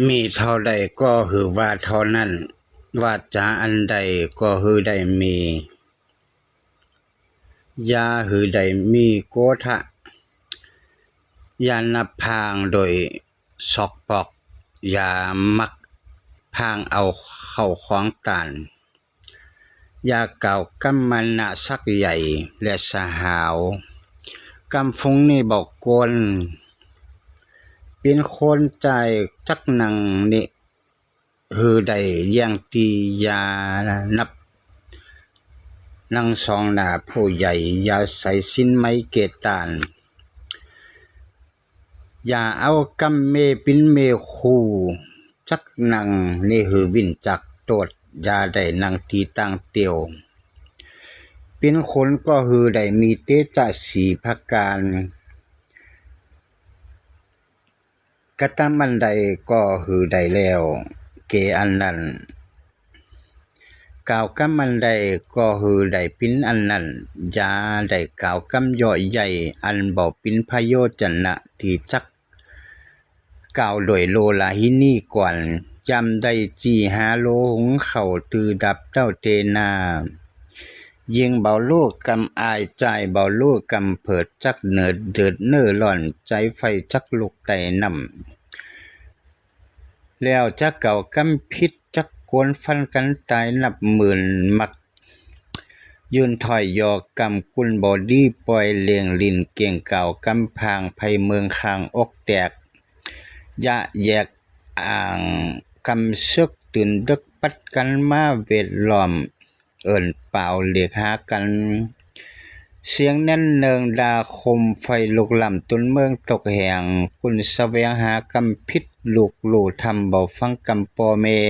ມີເທົ່າໃດກໍຄືວ່າເທົ່ານັ້ນ, ວາຈາອັນໃດກໍຄືໄດ້ມີ, ຢ່າຄືໄດ້ມີໂກທະ, ຢ່ານັບພາງໂດຍຊອກປອກ, ຢ່າມັກພາງເອົາເຂົ້າຂອງຕານ. ຢ່າກ່າວກຳມານະສັກໃຫຍ່ ແລະ ສະຫາວ, ກຳຟຸງນີ້ບໍ່ກົນ, ເປັນຄົນຈ່າຍຈັກໜັງນີ້ ຄືໄດ້ຢ່າງຕີ, ຢ່ານັບໜັງສອງໜ້າຜູ້ໃຫຍ່, ຢ່າໃສ່ສິນໄໝເກຕານ. ຢ່າເອົາກຳເມປິນເມຄູ່ຈັກໜັງ, ນີ້ຄືວິນຈັກໂຕດ, ຢ່າໄດ້ນັ່ງຕີຕ່າງຕຽວ. ປິ່ນຂົນກໍຄືໄດ້ມີເຕຈະສີ່ປະການ, ກະທຳອັນໃດກໍຄືໄດ້ແລ້ວເກອັນນັ້ນ. ກ່າວກຳອັນໃດກໍຄືໄດ້ປິ່ນອັນນັ້ນ, ຢ່າໄດ້ກ່າວກຳເຍາະເຍີ້ຍອັນບໍ່ເປັນປະໂຫຍດຈະນະ ທີ່ຈັກກ່າວໂດຍໂລລາຫິນີກ່ອນ. ຍາມໃດຈີ່ຫາໂລຫຸງເຂົ້າ ຕື້ດັບເຕົ້າເຕນາ, ຍິງເບົາໂລກຳອາຍ, ຈ່າຍເບົາໂລກຳເພີດ, ຈັກເນີດເດີດເນີຮ້ອນ, ໃຈໄຟຈັກລຸກໄຕ້ນ້ຳ. ແລ້ວຈັກເອົາກຳຜິດ, ຈັກໂກນຟັນກັນຕາຍນັບໝື່ນມັກ, ຍືນຖ້ອຍຢໍກຳກຸນບໍ່ດີ, ປ່ອຍເລ່ງຫຼິ້ນເກັ່ງກ່າວກຳພາງ, ໄພເມືອງຂ້າງອົກແຕກ, ຢະແຍກອ່າງກຳເສິກ, ຕື່ນເດິກປັດກັນມາເວດລ້ອມ. ເອີ້ນປາວເລກຫາກັນ, ສຽງແໜ້ນເນີງດ່າຄົມ, ໄຟລຸກລາມຕົ້ນເມືອງຕົກແຫ້ງ, ກຸນສະແຫວງຫາກຳຜິດ, ລຸກຮູ້ທຳບໍ່ຟັງກຳພໍ່ແມ່.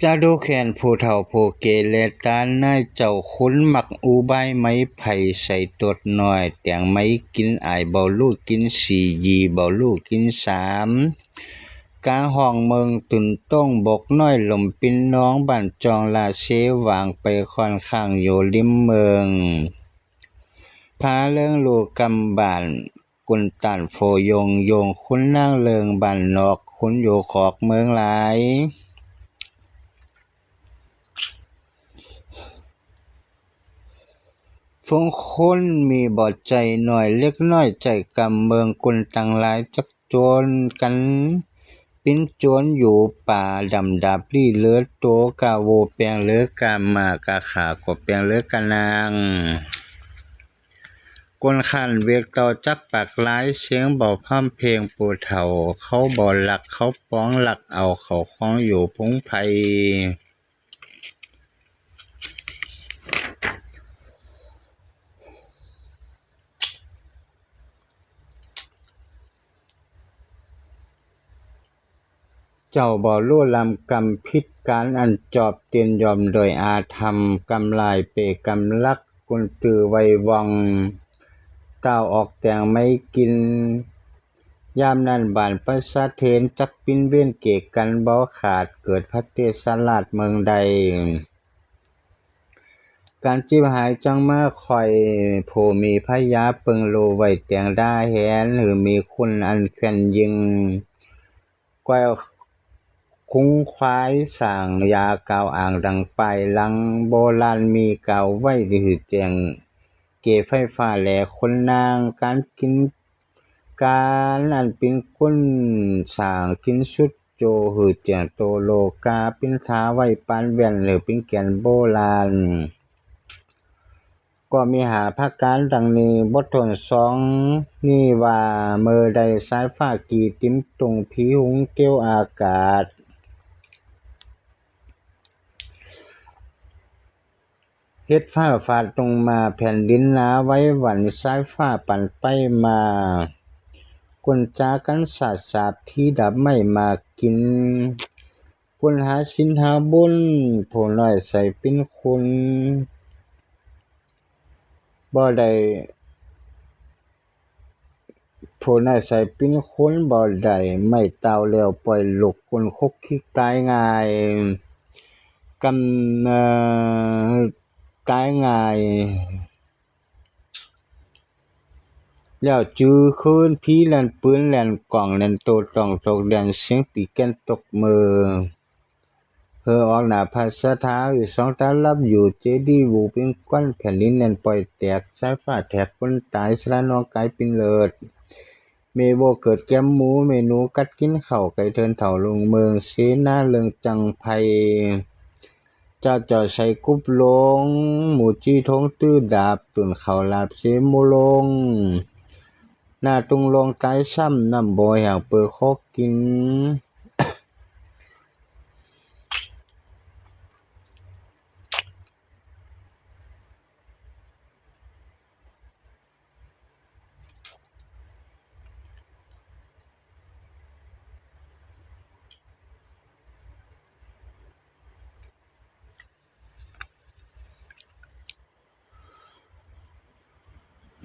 ຈະດູແຄນຜູ້ເຖົ້າຜູ້ແກ່ແລະຕານາຍເຈົ້າຂຸນ, ມັກອຸບາຍໄມ້ໄພໃສ່ຕົດນ້ອຍ, ແຕ່ງໄມ້ກິນອາຍເບົາລູກກິນສີ່, ຢີ່ເບົາລູກກິນສາມ. ກາຫ້ອງເມືອງຕື່ນໂຕ້ງບົກນ້ອຍ, ລົມປິ່ນນ້ອງບ້ານຈອງລາເຊວາງ, ໄປຂ້ອນຂ້າງຢູ່ລິມເມືອງ. ພາເລີງລູກກຳບ້ານ, ກຸນຕານໂຟໂຍງໂຍງ, ຄຸນນາງເລີງບ້ານນອກ, ຄຸນຢູ່ຂອກເມືອງຫຼາຍ. ຝູງຄົນມີບໍ່ໃຈໜ້ອຍ, ເລັກນ້ອຍໃຈກຳເມືອງ, ກຸນຕ່າງຫຼາຍຈັກ ໂຈນກັນປິ່ນໂຈນຢູ່ປ່າ, ດຳດາບລີ້ເລີດໂຕ, ກາໂວແປງເລີກາມາ, ກາຂາກໍແປງເລີການາງ. ກົນຂັນເວກເຕົາຈັກປາກລາຍ, ສຽງເບົາພຳເພງຜູ້ເຖົ້າ, ເຂົາບໍ່ລັກ, ເຂົາປອງລັກເອົາເຂົ້າຂອງຢູ່ພົງໄພ. ເຈົ້າບໍ່ຮູ້ລຳກຳຜິດການອັນຈອບເຕັ້ນຍອມໂດຍອາທຳ, ກຳລາຍເປກຳລັກ, ກຸນຕື້ໄວວ່ອງ, ຕ່າວອອກແຕ່ງໄມ້ກິນ. ຍາມນັ້ນບ້ານປະຊາເທນຈັກປິ່ນເວນເກກັນບໍ່ຂາດ, ເກີດພະເທດສະລາດເມືອງໃດ ການຈິບຫາຍຈັ່ງມາຄ່ອຍ, ຜູ້ມີພະຍາເປິງໂລໄວ້ແຕ່ງດາແຫນ, ຫຼືມີຄຸນອັນແຂວນຍິງ, ກ້ອຍຄຸງຄວາຍສ້າງຢາກ່າວອ້າງດັ່ງປ້າຍຫຼັງໂບລານມີກ່າວໄວ້, ຄືແຈ້ງເກໄຟຟ້າແລຄົນນາງ, ການກິນ ການອັນເປັນຄຸນສ້າງກິນສຸດໂຈ ຄືແຈ້ງໂຕໂລກາ ເປັນທ່າໄວ້ປານແວ່ນ ຫຼືເປັນແກ່ນໂບລານ ກໍມີຫ້າປະການດັ່ງນີ້. ບົດຕົ້ນສອງນີ້ວ່າ ເມື່ອໃດສາຍຟ້າກີ່ຕິມຕຸງ ຜີຫຸງເກວອາກາດ ເຮັດຟ້າຟາດລົງມາ ແຜ່ນດິນໜາໄຫວຫວັ່ນ ສາຍຟ້າປັ່ນໄປມາ ກຸນຈາກັນສາດສາບ ຜີດາບໄມ້ໝາກກິນ ກຸນຫາສິນຫາບຸນ ຜູ້ນ້ອຍໃສ່ເປັນຄຸນ ບໍ່ໄດ້ ຜູ້ໃດໃສ່ປິ່ນຄຸນບໍ່ໄດ້ ໄມ້ເຕົ່າແລ້ວປ່ອຍລູກກຸນ ຄຸກຄິກຕາຍງ່າຍ ກຳ ເອີ ຕາຍງ່າຍ ແລ້ວຈື່ຄືນ ຜີແລ່ນປືນແລ່ນກອງ ແລ່ນໂຕຕອງຕົກແດນ ສຽງປີແກນຕົກເມີ ເຫີອອກໜ້າພະສະຖາ ອຶສອງຕາລັບຢູ່ເຈດີ ວູເປັນຄວັນ ແຜ່ນດິນແລ່ນປ່ອຍແຕກ ສາຍຟ້າແທກຄົນຕາຍ ສະລະນອງກາຍປິ່ນເລີດ ແມ່ໂວເກີດແກ້ມໝູ ແມ່ໜູກັດກິນເຂົ້າ ໄກ່ເທີນເຖົ້າລຸງເມືອງ ເສນາເລິງຈັງໄພ ຈາເຈົ້າໃສ່ກຸບລົງ ໝູຈີທົງຕື້ດາບ ຕຸນເຂົ້າລາບເສໂມລົງ ໜ້າຕຸງລົງຕາຍຊ້ຳ ນ້ຳບໍ່ແຫ້ງເປີຂໍກິນ.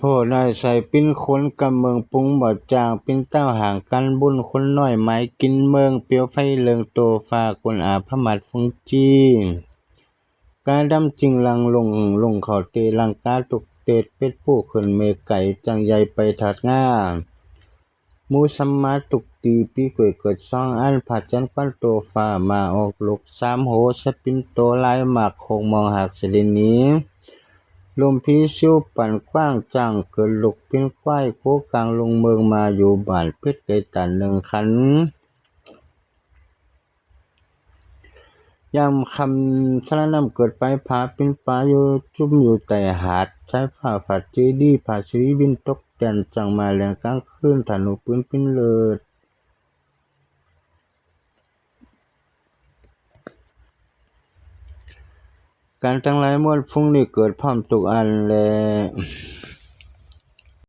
ໂພນາຍໄຊປິ່ນຄົນກຳເມືອງປຸງບໍ່ຈາງ ປິ່ນເຕົ້າຫາງການບຸນ ຄົນນ້ອຍໝາຍກິນເມືອງ ປຽວໄຟເລິງໂຕຟ້າ ຄົນອາພະໝາດຝູງຈີ ກາດຳຈິງລັງລົງ ລົງເຂົ້າເຕລັງກາ ຕຸກເຕດເປັດປູຂຶ້ນເມໄກ່ ຈັ່ງໃຫຍ່ໄປທາດງາ ໝູສຳມາຕຸກຕີ ປີກວຍເກີດສອງອັນ ຜາດຈັນຄວັນໂຕຟ້າ ໝາອອກລູກສາມໂຫ ສັດປິ່ນໂຕຫຼາຍ ໝາກໂຄກມອງຫາກສະເດັນໜີ ລົມຜີຊິວປັ່ນກວ້າງ ຈ້າງເກີດລູກເປັນຄວາຍ ໂຄກາງລົງເມືອງ ໝາຢູ່ບ້ານເພັດໄກ່ຕານໜຶ່ງຄັນ. ຍາມຄ່ຳ ສາລະນ້ຳເກີດໄປ ຜາປິ່ນປາຢູ່ ຈຸ່ມຢູ່ໃຕ້ຫາດ ສາຍຟ້າຟາດເຈດີ ພະສີວິນຕົກແຕ່ນ ຈັ່ງມາແລ່ນກາງຄືນ ທະນູປືນປິ່ນເລີດ ການທັງຫຼາຍມວນຝູງນີ້ ເກີດພ້ອມທຸກອັນແລ.